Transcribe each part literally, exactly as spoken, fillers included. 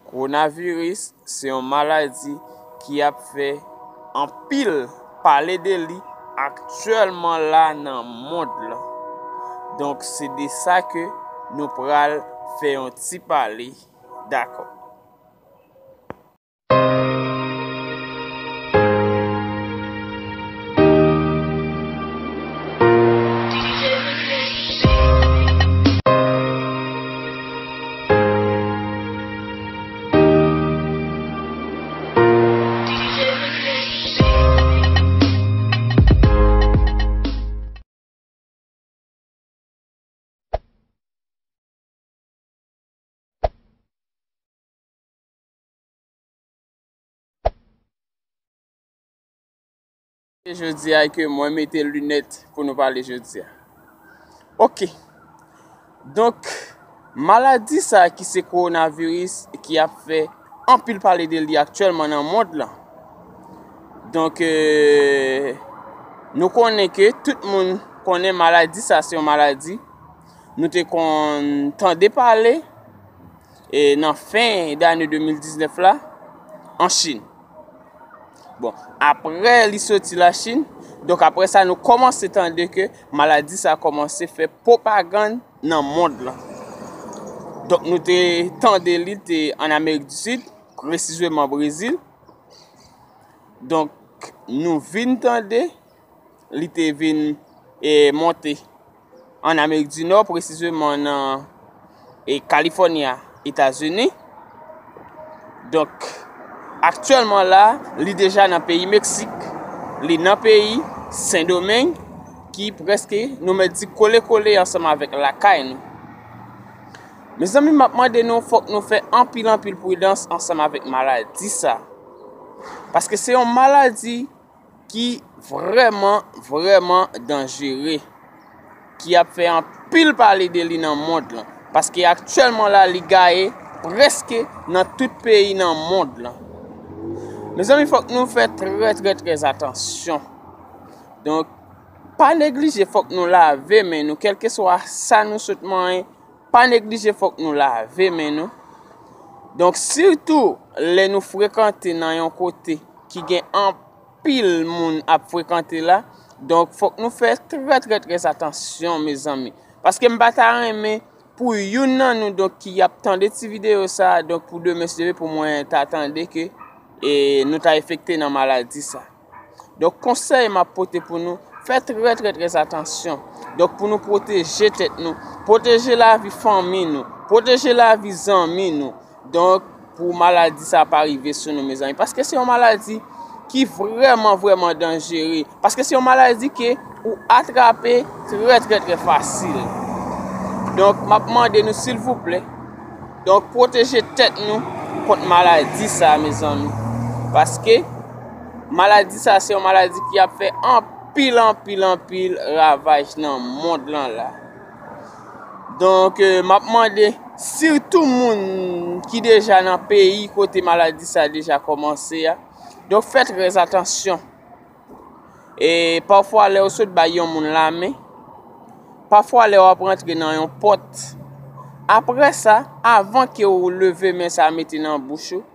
Kowonaviris se yon maladi ki ap fè anpil pale de li aktyèlman la nan mond lan. Donk, se de sa ke nou pral fè yon ti pale. Dakò. Jodi a ke mwen mete linèt pou nou pale jodi a. Ok. Donk, maladi sa ki se kowonaviris ki ap fè anpil pale de li aktyèlman nan mond lan. Donk, euh, nou konnen ke tout moun konnen maladi sa se yon maladi nou te konn tande pale e nan fen dane de mil diznèf la an Chin. Bon, apre li soti la Chin, donk apre sa nou kòmanse tande ke maladi sa kòmanse fè pwopagann nan mond lan. Donk nou te tande li te an Amerik di Sid, presizman Brezil. Donk nou vin tande li te vin e monte an Amerik di Nò, presizman nan e California, Etazini. Donk, aktyèlman la, li deja nan peyi Meksik, li nan peyi Sendomeng, ki prèske, nou mèt di, kole kole ansanm avèk lakay nou. Mezanmi, m ap mande nou, fòk nou fè anpil anpil pridans ansanm avèk maladi sa. Paske se yon maladi ki vrèman, vrèman danjere, ki ap fè anpil pale de li nan mond lan. Paske aktyèlman la, li gaye prèske nan tout peyi nan mond lan. Mezanmi, fòk nou fè trè, trè, trè atansyon. Donk, pa neglije, fòk nou lave men nou, kèlkeswa sa nou sot manyen, pa neglije, fòk nou lave men nou. Donk, sitou lè nou frekante nan yon kote ki gen anpil moun ap frekante la, donk, fòk nou fè trè, trè, trè atansyon, mezanmi. Paske m pa ta renmen pou youn nan nou, donk, ki ap tande ti videyo sa, donk, pou demen, si Dye vle, pou mwen ta tande ke, e, nou ta enfekte nan maladi sa. Donk, konsèy m ap pote pou nou, fè trè, trè, trè atansyon. Donk, pou nou pwoteje tèt nou, pwoteje lavi fanmi nou, pwoteje lavi zanmi nou. Donk, pou maladi sa pa rive sou nou, mezanmi. Paske se yon maladi ki vrèman, vrèman danjere. Paske se yon maladi ke ou atrape trè, trè, trè fasil. Donk, m ap mande nou, silvouplè, donk, pwoteje tèt nou kont maladi sa, mezanmi. Paske maladi sa, se yon maladi ki ap fè anpil, anpil, anpil ravaj nan mond lan la. Donk, eh, m ap mande, sitou moun ki deja nan peyi kote maladi sa deja kòmanse a, donk, fè trè atansyon. E pafwa, lè w sot bay yon moun lamen, pafwa, lè w ap rantre nan yon pòt, apre sa, avan ke w leve men sa mete nan bouch ou,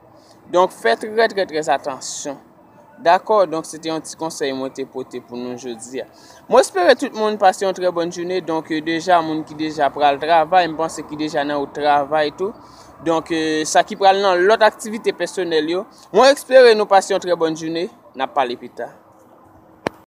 donk, fè trè, trè, trè atansyon. Dakò, donk, se te yon ti konsèy mwen te pote pou nou jodi a. Mwen espere tout moun pase yon trè bòn jounen. Donk, eh, deja, moun ki deja pral travay, m panse ki deja nan wout travay tou. Donk, eh, sa ki pral nan lòt aktivite pèsonèl yo, mwen espere nou pase yon trè bòn jounen. N ap pale pita.